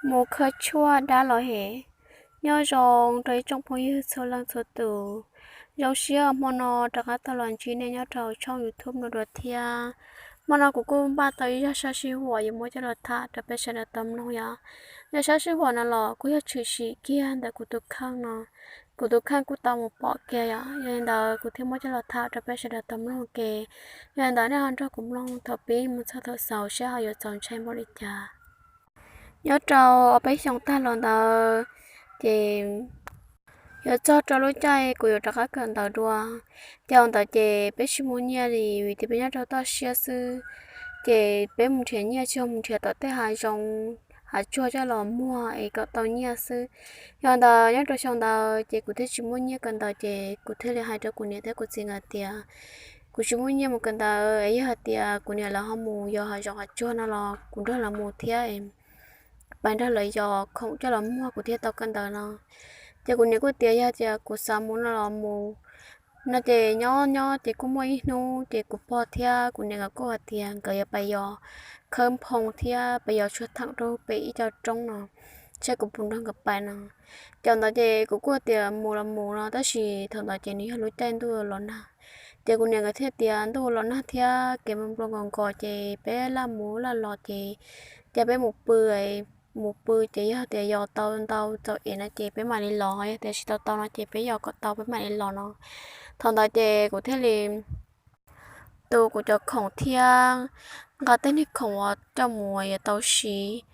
Mus khawb tshuaj dab los hem. Nyob zoo rau ib tsoom phooj ywg txhua leej txhua tus. Zoo siab hmo no rov qab tau los ntsib nej nyob rau hauv tshooj YouTube no dua thiab. Hmo no kuv kuj npaj tau ib zaj sab sij huam yuav muab coj los tham rau peb sawv daws tau mloog yom. Zaj sab sij huam no los kuj yog tshwm sim kiag ntawm kuv tus kheej no. Kuv tus kheej kuj tau mus pom kiag yom, yog li ntawd kuv thiaj muab coj los tham rau peb sawv daws tau mloog ke. Yog li ntawd nej ho nrog kuv mloog thaum pib mus txog thaum xaus saib ho yuav txaus ntshai npaum li cas. Nyob rau ob peb xyoos tag los ntawd, ces yuav txog rau lub caij kuv yuav rov qab kawm ntawv dua. Ces ntawd ces peb tsis muaj nyiaj li vim tias peb nyob rau toj siab xwb. Ces peb mus nrhiav nyiaj tsis yog mus nrhiav tom tej hav zoov, hav tsuag coj los muag es kom tau nyiaj xwb. Yog ntawd nyob rau xyoo ntawd ces kuv thiaj tsis muaj nyiaj kawm ntawv ces kuv thiaj li hais rau kuv niam thiab kuv txiv nkawd tias kuv tsis muaj nyiaj mus kawm ntawv es yog hais tias kuv niam lawv ho mus yos hav zoov hav tsuag no los kuv nrog lawv mus thiab, pais nrog lawv yos khoom coj los muag kuv thiaj tau kawm ntawv no. Ces kuv niam kuj tias yog tias kuv xav mus no los mus no. Ces nyob nyob ces kuj muaj ib hnub ces kuv pog thiab kuv niam nkawd kuj hais tias nkawd yuav pais yos khawb nphoo thiab pais yos tshuaj theem rau pem ib co roob no, saib kuv puas nrog nkawd pais no. Ces ntawd ces kuv kuj tias mus los mus no, tab sis thaum ntawd ces nws yog lub caij ntuj los nag. Ces kuv niam nkawd thiaj tias ntuj los nag thiab kev npau npau nkaus nkaus ces peb laj mus laj los ces, ces peb mus pw, mus pw ces yog tias yos tau ntau txaus ev no ces peb mam li los, yog tias tsis tau tau no ces peb yos kom tau peb mam li los no. Thaum ntawd ces kuv thiaj li tu kuv cov khoom thiab nqa tej niag khoom uas coj mus yuav tau siv,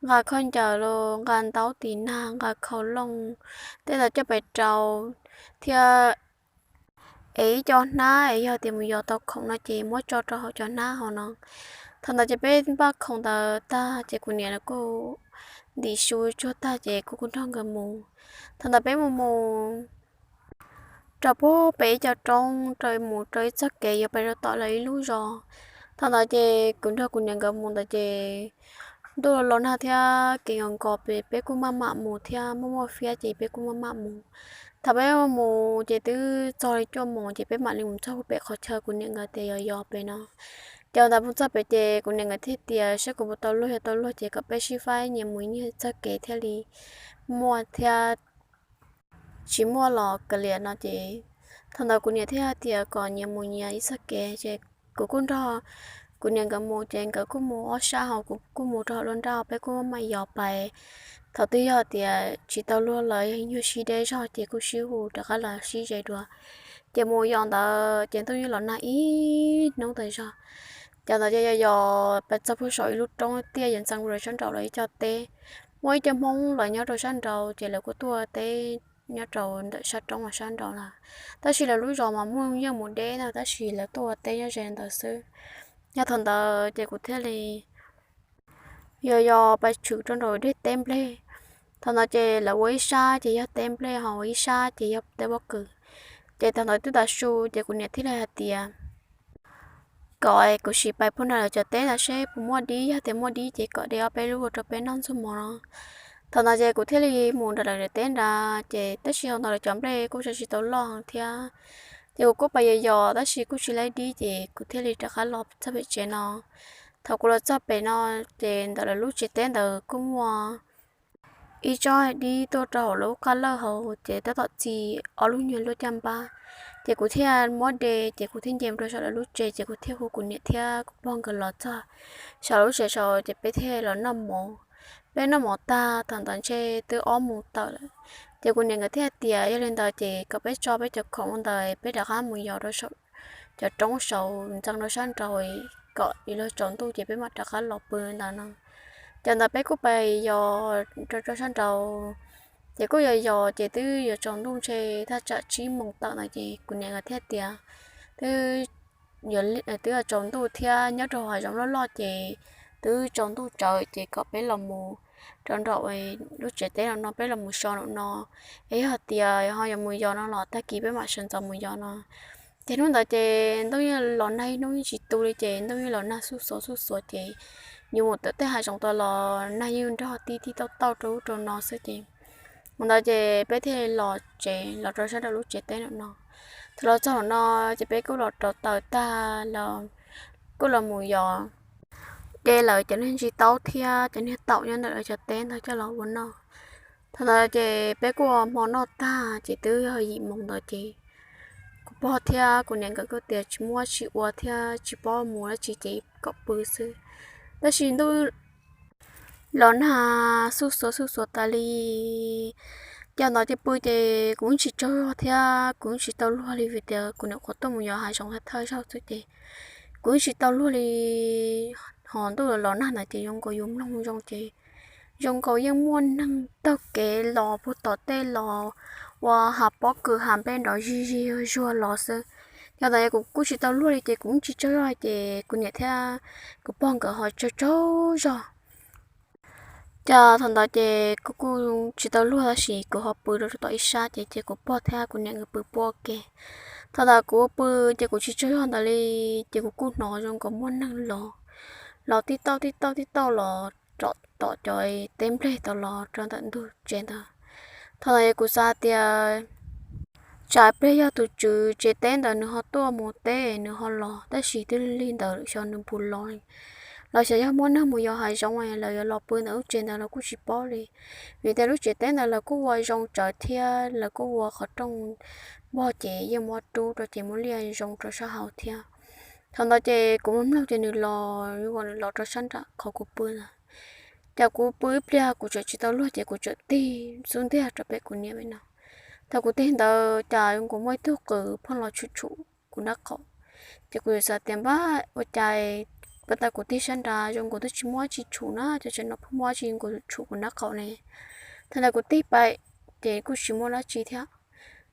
nqa khaub ncaws los nqa ntaub tis nag nqa khau looj, tej ntawd coj pais rau thiab ev ib co hnab es yog tias mus yos tau khoom no ces muab tso rau hauv cov hnab hauv no. Thaum ntawd ces peb npaj khoom ntawd tag ces kuv niam kuj ntim su tsuag tag ces kuv kuj nrog nkawd mus. Thaum ntawd peb mus mus rau puag pem ib co roob rau mus rau ib txoj kev yuav pais rau tom lawv ib lub zos. Thaum ntawd ces kuv nrog kuv niam nkawd mus ntawd ces ntuj los los nag thiab kev nkaus nkaus pem peb kuj maj mam mus thiab muaj muaj fiab ces peb kuj maj mam mus. Thaum peb mus ces twb txog li cuaj moos ces peb mam li mus txog puag pem qhov chaw kuv niam nkawd tias yos yos pem no. Ces ntawd mus txog pem ces kuv niam nkawd thiaj tias saib kuv puas tau luag, yog tau luag ces kom peb sib faib nyias mus nyias txoj kev thiaj li muaj thiab, tsis muaj los kav liam no ces. Thaum ntawd kuv niam thiaj tias kom nyias mus nyias ib txoj kev ces kuv kuj nrog kuv niam nkawd mus ces nkawd kuj mus ob sab hauv kuv kuj mus rau hauv lub nrab peb kuj maj mam yos pais. Thaum twg yog tias tsis tau luag lawm yog nyuag sib deb zog ces kuj sib hu rov qab los sib ze dua. Ces mus yos ntawd ces ntuj yeej los nag ib hnub tas zog. Ces ntawd ces yos yos pais txog puag saum ib lub roob tiaj yuav ntxeev rau sab nraud lawv ib co teb. Muaj ib co Hmoob lawv nyob rau sab nraud ces lawv kuj tuaj teb nyob rau ntawm sab roob uas sab nraud lawm, tab sis lawv lub zos mas muaj yeej mus deb na tab sis lawv tuaj ua teb nyob ze ntawd xwb. Yog thaum ntawd ces kuv thiaj li yos yos pais tshwm rau nraum dej teb nplej. Thaum ntawd ces lawv ua ib sab ces yog teb nplej ho ua ib sab ces yog teb pob kws. Ces thaum ntawd twb tav su ces kuv niam thiaj li hais tias kom kuv sim pais puag nram lawv cov teb ntawd seb puas muaj dib, yog tias muaj dib ces kom de ob peb lub ua rau peb noj ntxuag mov no. Thaum ntawd ces kuv thiaj li mus nram lawv teb nrad ces tab sis thaum ntawd lawv cov nplej kuj tsis tau loj thiab. Ces kuv kuj pais yos yos tab sis kuj tsis laib dib ces kuv thiaj li rov qab los txog pem tsev no. Thaum kuv los txog pem no ces ntawm lawv lub tsev teb ntawd kuj muaj ib tsob dib tuaj rau hauv lub qab lawj hauv ces tab tom txi ob lub nyuag luaj caj npab. Ces kuv thiaj muab de ces kuv thiaj nce mus rau saum lawv lub tsev ces kuv thiaj hu kuv niam thiab kuv pog nkawd los txog saum lub tsev saud ces peb thiaj los noj mov. Peb noj mov tag thaum ntawd ntshe twb ob moos tawm lawm. Ces kuv niam nkawd thiaj tias yog li ntawd ces kom peb tso peb cov khoom ntawd peb rov qab mus yos rau saum cov roob saud ntxeev rau sab nraud kom yuav luag tsaus ntuj ces peb mam rov qab los pw ntawd no. Ces ntawd peb kuj pais yos rau rau sab nraud. Ces kuj yos yos ces twb yuav tsaus ntuj ntshe thaj tsam tsib moos tawm ntawd ces kuv niam nkawd thiaj tias twb twb yuav tsaus ntuj thiab nyob rau hav zoov loj loj ces twb tsaus ntuj tsawv ces kom peb los mus rau nraum lub tsev teb no no peb los mus so nraum no. Es yog tias ho yuav mus yos no los tag kis peb mam sawv ntxov mus yos no. Ces hnub ntawd ces ntuj yeej los nag ib hnub yeej tsis tu li ces ntuj yeej los nag xuj xuav xuj xuav ces yus mus tom tej hav zoov tod los nag yeej nrog tib tib tauj tauj rau ub rau no xwb ces mus ntawd ces peb thiaj los tsev los rau sab nraum lub tsev teb nraum no. Thaum los txog nraum no ces peb kuj los rauv taws tag los kuj los mus yos. ce lawm cov niag ntsis taub thiab cov niag taum nyob ntawm lawv cov teb ntawd coj los ua noj. Thaum ntawd ces peb kuj ua hmo noj tag ces twb yog yim moos ntawd ces kuv pog thiab kuv niam nkawd kuj tias tsis muaj tsis ua thiab tsis paub mus dab tsi ces kom pw xwb. Tab sis ntuj los nag xuj xuav xuj xuav tas li. Ces ntawd ces pw ces kuv yeej tsis tsaug zog thiab kuv yeej tsis tau luag li vim tias kuv nyuam qhuav tuaj mus yos hav zoov thawj zaug xwb ces kuv yeej tsis tau luag li. Ho ntuj los los nag ntawd ces zoo nkaus yus mloog zoo ces zoo nkaus yeej muaj neeg taug kev los puag tom tej los ua hav pob kws hav nplej nrov zig zig zuag los xwb. Ces ntawd kuv kuj tsis tau luag li ces kuv yeej tsis tsaug zog ces kuv niam thiab kuv pog nkawd ho tsaug tsaug zog. Ces thaum ntawd ces kuv kuj tsis tau luag tab sis kuv ho pw rau tom ib sab ces ces kuv pog thiab kuv niam nkawd pw puag ke. Thaum ntawd kuv pw ces kuv tsis tsaug zog ntawd li ces kuv kuj hnov zoo nkaus muaj neeg los, los tib tauj tib tauj tib tauj los rau tom cov teb nplej tau los rau ntawm ntug tsev ntawd. Thaum ntawd kuv xav tias tsam pliag yog tus tswv tsev teb ntawd nws ho tuaj mus teb nws ho los tab sis twb lig ntawd xyov nws puas los li. Los xyov yog muaj neeg mus yos hav zoov lawv yuav los pw ntawm lub tsev ntawd los kuj tsis paub li. Vim tias lub tsev teb ntawd lawv kuj ua zoo tsawv thiab lawv kuj ua qhov rooj npog ces yeej muab rub rau ces muab liaj zoo rau sab hauv thiab. Thaum ntawd ces kuv mloog mloog ces nws los zoo nkaus nws los rau sab nram qhov kuv pw ntawd. Ces kuv pw ib pliag kuv tseem tsis tau luag ces kuv tseem tig xub ntiag rau pem kuv niam pem no. Thaum kuv tig ntawd ces zoo nkaus muaj ib tug qws pheej los tshum tshum kuv nraub qaum. Ces kuv xav tias npab ua cas pas ntawd kuv tig sab nrad zoo nkaus twb tsis muaj dab tsi tshum na, ces tam sim no pheej muaj dab tsi nkaus tshum kuv nraub qaum ne. Thaum ntawd kuv tig pem ces kuj tsis muaj dab tsi thiab.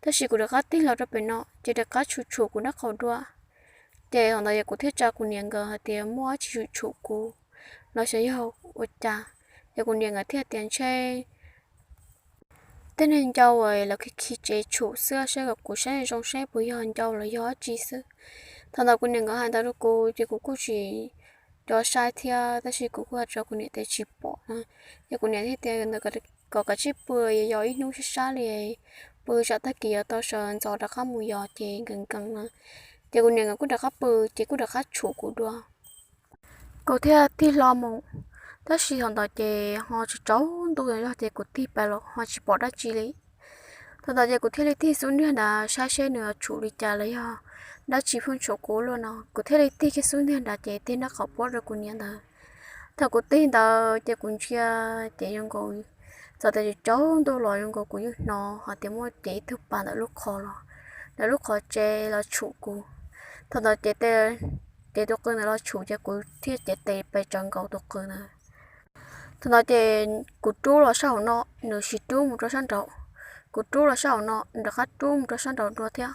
Tab sis kuv rov qab tig los rau pem no ces rov qab tshum tshum kuv nraub qaum dua. Ces thaum ntawd yog kuv thiaj tsa kuv niam nkawd hais tias muaj dab tsi tshum tshum kuv los xyov yog ua cas. Ces kuv niam nkawd thiaj tias ntshe tej niag ncau lawv khi khi tsev tshum xwb, saib kom kuv saib zoo saib puas yog ncau los yog dab tsi xwb. Thaum ntawd kuv niam nkawd hais ntawd rau kuv ces kuv kuj tsis nco saib thiab, tab sis kuv kuj hais rau kuv niam tias tsis pom na. Ces kuv niam thiaj tias kom kav tsij pw, yos ib hnub sab sab li, pw tsam tag kis yuav tau sawv ntxov rov qab mus yos ces nkees nkees na. Ces kuv niam nkawd kuj rov qab pw ces kuj rov qab tshum kuv dua. Kuv thiaj tig hlo mus, tab sis thaum ntawd ces ho tsaus ntuj zog ces kuv tig pem los ho tsis pom dab tsi li. Thaum ntawd ces kuv thiaj li tig xub ntiag nrad saib seb nws tshum li cas los yog dab tsi pheej tshum kuv luaj no. Kuv thiaj li tig kiag xub ntiag nrad ces tig nraub qaum puab rau kuv niam ntawd. Thaum kuv tig ntawd ces kuv ntsia ces zoo nkaus txawm tias tsaus ntuj los zoo nkaus kuv yeej hnov hais tias muaj cev ib tug pas ntawm lub qhov los, ntawm lub qhov tsev los tshum kuv. Thaum ntawd ces tus qws ntawd los tshum ces kuv thiaj cev tes pes tsawv nkaus tus qws ntawd. Thaum ntawd ces kuv rub los sab hauv no, nws sis rub mus rau sab nraud. Kuv rub los sab hauv no, nws rov qab rub mus rau sab nraud dua thiab.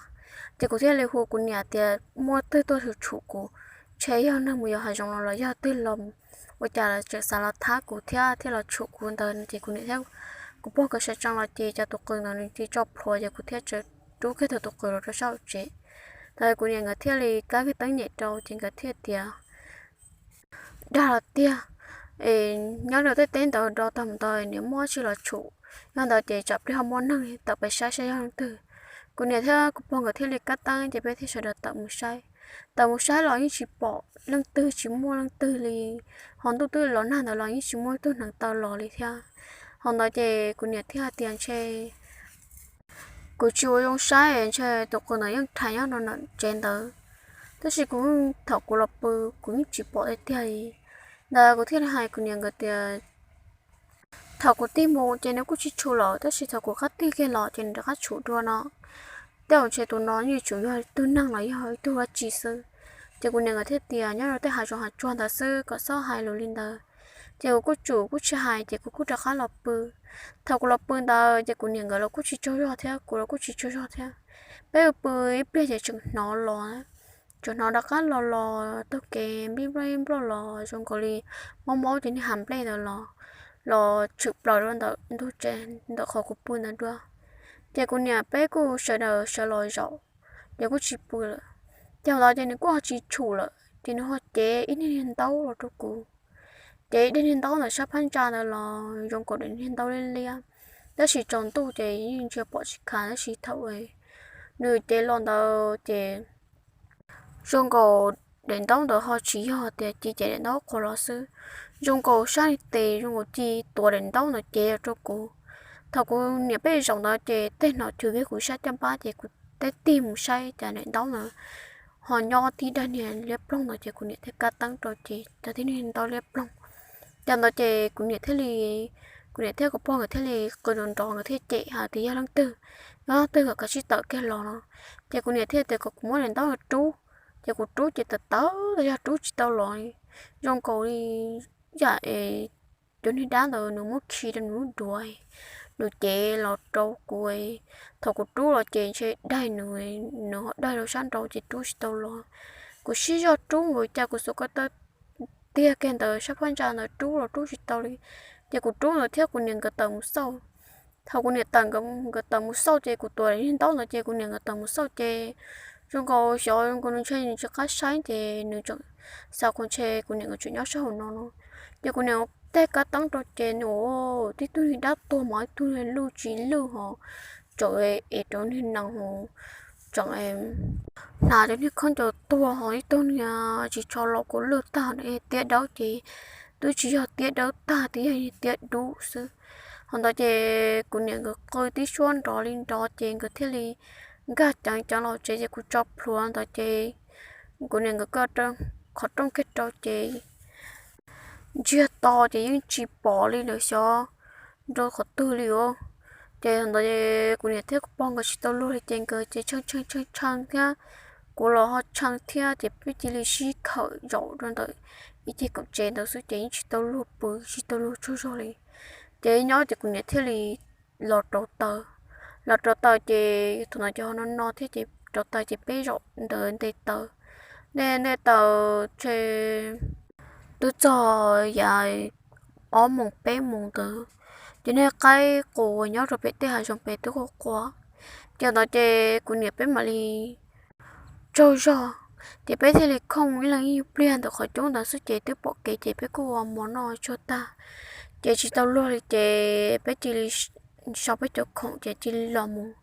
Ces kuv thiaj li hu kuv niam tias muaj twg tuaj tshum tshum kuv, ntshe yog neeg mus yos hav zoov los los yog twg los, ua cas los tseem xav los thab kuv thiab thiaj los tshum kuv ntawd no. Ces kuv niam thiab kuv pog nkawd sawv tsees los ces cov tus qws ntawd nws cia li tso plhuav ces kuv thiaj tseem rub kiag tus qws los rau sab hauv tsev. Thaum kuv niam nkawd thiaj li kab kiag teeb nyem rau ces nkawd thiaj tias dag los tiag, es nyob rau tej teb ntawd do tag mus ntawd niam muaj dab tsi los tshum, yog ntawd ces tsam pliag ho muaj neeg tawm pais saib saib yog leej twg. Kuv niam thiab kuv pog nkawd thiaj li kab teeb ces peb thiaj sawv daws tawm mus saib. Tawm mus saib los yeej tsis pom leej twg, tsis muaj leej twg li. Ho ntuj twb los nag ntawd los yeej tsis muaj ib tug hneev taw los li thiab. Ho ntawd ces kuv niam thiaj hais tias ntshe kuv tsis ua zoo saib, ntshe tus qws ntawd yeej rhais nyob rau ntawm tsev ntawd. Tab sis kuv, thaum kuv los pw, kuv yeej tsis pom tiag tiag li. Ntawd kuv thiaj li hais kuv niam nkawd tias thaum kuv tig mus ces nws kuj tsis tshum lawm, tab sis thaum kuv rov qab tig kiag los ces nws rov qab tshum dua no. Tej zaum ntshe tus no yeej tsuas yog ib tug neeg los yog ib tug dab tsi xwb. Ces kuv niam nkawd thiaj tias nyob rau tej hav zoov hav tsuag ntawd xwb kom txhob hais lus li ntawd. Ces kuv kuj tsum kuj tsis hais ces kuv kuj rov qab los pw. Thaum kuv los pw ntawd ces kuv niam nkawd los kuj tsis tsaug zog thiab kuv los kuj tsis tsaug zog thiab. Peb pw ib pliag ces tseem hnov los, tseem hnov rov qab los los taug kev nplij nploj nploj los zoo nkaus li maub maub cov niag hav nplej ntawd los, los tshwm plaws rau ntawm ntug tsev ntawm qhov kuv pw ntawd dua. Ces kuv niam peb kuj sawv daws sawv los zaum, ces kuj tsis pw lawm. Ces thaum ntawd ces nws kuj ho tsis tshum lawm ces nws ho cev ib niag niag ntaub los rau kuv. Cev ib daim niag ntaub ntawm sab phab ntsa ntawd los zoo nkaus daim niag ntaub liab liab, tab sis tsaus ntuj ces yeej ntsia pom tsis khav tab sis thaum nws cev los ntawd ces zoo nkaus daim ntaub ntawd ho tsis yog tias ci ces daim ntaub qhuav los xwb, zoo nkaus sab tes zoo nkaus ci tuav daim ntaub ntawd cev los rau kuv. Thaum kuv niam peb zaum ntawd ces tej hnov chwv kiag kuv sab caj npab ces kuv thiaj tig mus saib cas daim ntaub ntawd ho nyob tib daim niag liab ploog ntawd ces kuv niam thiaj kab teeb rau ces cov tib niag ntaub liab ploog. Ces ntawd ces kuv niam thiaj li, kuv niam thiab kuv pog nkawd thiaj li qw nrov nrov, nkawd thiaj cem hais tias yog leej twg, yog leej twg kom kav tsij tawm kiag los no. Ces kuv niam thiaj tias kom kuv muab daim ntaub no rub, ces kuv rub ces tawv tawv yog rub tsis tau los, zoo nkaus li yam es cov niag dab ntawd nws muab khi rau nws lub duav, nws cev los rau kuv. Thaum kuv rub los ces ntshe daig nws, nws ho daig rau sab nraud ces rub tsis tau los. Kuv sib zog rub nkaus cas kuv xuas ko taw tiag kiag ntawd sab phab ntsa ntawd rub los rub tsis tau li. Ces kuv rub ntawd thiab kuv niam nkawd tawm mus xauj. Thaum kuv niam tawm, nkawd tawm mus xauj ces kuv tuav niag ntaub ntawd ces kuv niam nkawd tawm mus xauj ces zoo nkaus xyov zoo nkaus nws ntshe nws tsis qab saib ces nws tseem xav kuv ntshe kuv niam nkawd tseem nyob sab hauv no no. Ces kuv niam tej kab teeb rau ces nws ua tib tug niag dab tuag mos ib tug niag luj tsis luj ho tseem es rau niag nees ho tseem hnav cov niag khaub ncaws tuag ho ib tug niag tsis tsho los kuv lwj tag tiab dawb ces twb tsis yog tiab dawb tag, twb yog tiab dub xwb. Hos ntawd ces kuv niam nkawd qw tib suab nrov li nrov ces nkawd thiaj li nkag ceev ceev los tsev ces kuv tso plhuav ntawd ces kuv niam nkawd kaw qhov rooj kiag rau ces ntsiag to ces yeej tsis pom li lawm xyov rau qhov twg li os. Ces ntawd kuv niam thiab kuv pog nkawd tsis tau luag li ces nkawd ces tshee tshee tshee tshee thiab kuv los ho tshee thiab ces peb cia li sib khawm zaum rau ntawm ib ceg kaum tsev ntawd xwb ces yeej tsis tau luag pw tsis tau luag tsaug zog li. Ces nyob ces kuv niam thiaj li los rauv taws. Los rauv taws ces thaum ntawd ces ho no no thiab ces rauv taws ces peb zaum ntawd nte taws. Nte nte taws ces twb txog yav ob moos peb moos ntawd, ces niag qaib qus nyob rau pem tej hav zoov pem twb quaj quaj. Ces ntawd ces kuv niam peb mam li tsaug zog, ces peb thiaj li khooj ib leeg ib nyuag pliag ntawm qhov cub ntawd xwb ces twb pom kev ces peb kuj ua mov noj tsuag tag. Ces tsis tau luag li ces peb cia li sau peb cov khoom ces cia li los mus.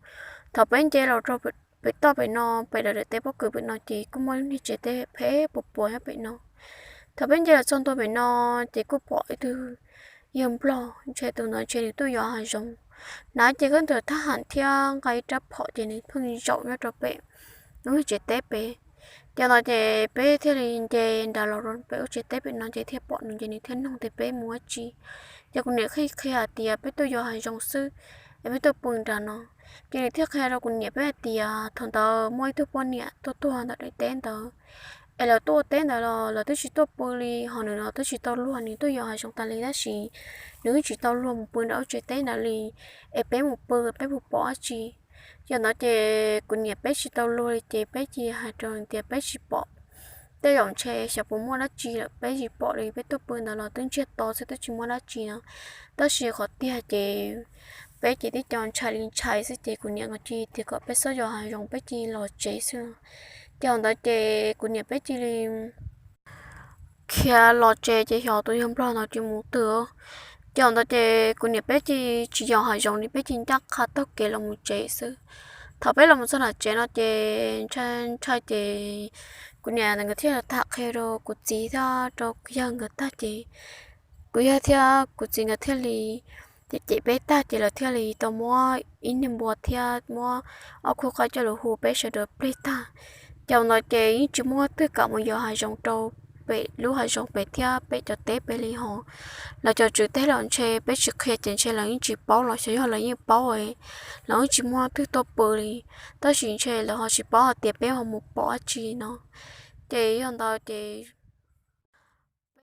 Thaum peb nce los rau pem toj pem no, pem lawv daim teb pob kws pem no ces kuj muaj lub niag tsev teb phem puas puas nyob pem no. Thaum peb nce los txog ntua pem no ces kuj pom ib tug yawg nplog, ntshe tus ntawd ntshe nws tuaj yos hav zoov, hnav cev khaub ncaws thab ham thiab nqa ib rab phom ces nws pheej zaum nyob rau pem lub niag tsev teb pem. Ces no ces peb thiaj li nce nram los rau pem lub tsev teb pem no ces thiaj pom nws ces nws thiaj nug tias peb mus dab tsi. Ces kuv niam qhia qhia hais tias peb tuaj yos hav zoov xwb, es peb tuaj pw nram no. Ces nws thiaj qhia rau kuv niam peb hais tias thaum ntawd muaj ib tug poj niam tuaj tuag ntawm daim teb ntawd, es lawv tuaj ua teb ntawd los lawv twb tsis tuaj pw li, ho nws los twb tsis tau luag, nws tuaj yos hav zoov tas li tab sis nws twb tsis tau luag mus pw nram lub tsev teb ntawd li, es peb mus pw peb puas pom dab tsi. Yog ntawd ces kuv niam peb tsis tau luag li ces peb cia hais rau nws tias peb tsis pom, tej zaum ntshe xyov puas muaj dab tsi lawm peb tsis pom li, peb tuaj pw ntawd los twb ntsiag to xwb twb tsis muaj dab tsi no. Tab sis qhov tiag ces peb ces tib co ntshai li ntshai xwb ces kuv niam nkawd cia li tias kom peb txhob yos hav zoov peb cia li los tsev xwb. Ces ntawd ces kuv niam peb cia li khiav los tsev ces xyov tus yawg nplog ntawd tsis mus twg. Ces ntawd ces kuv niam peb cia li tsis yos hav zoov li peb cia li ncaj qha taug kev los mus tsev xwb. Thaum peb los mus txog nram tsev no ces ntshai ntshai ces kuv niam nkawd thiaj li tham qhia rau kuv txiv thiab rau kuv yawg nkawd tag ces kuv yawg thiab kuv txiv nkawd thiaj li cem cem peb tag ces lawv thiaj li tau muab ib niag npua thiab muab ob khub qaib coj los hu peb sawv daws plig tag. Ces ntawd ces yeej tsis muaj twg kam mus yos hav zoov rau pem lub hav zoov pem thiab pem cov teb pem li ho. Lawv cov tswv teb los ntshe peb tsis qhia ces ntshe lawv yeej tsis paub los xyov yog lawv yeej paub, lawv yeej tsis muaj twg tuaj pw li. Tab sis ntshe lawv ho tsis paub hais tias peb ho mus pom dab tsi no. Ces yog ntawd ces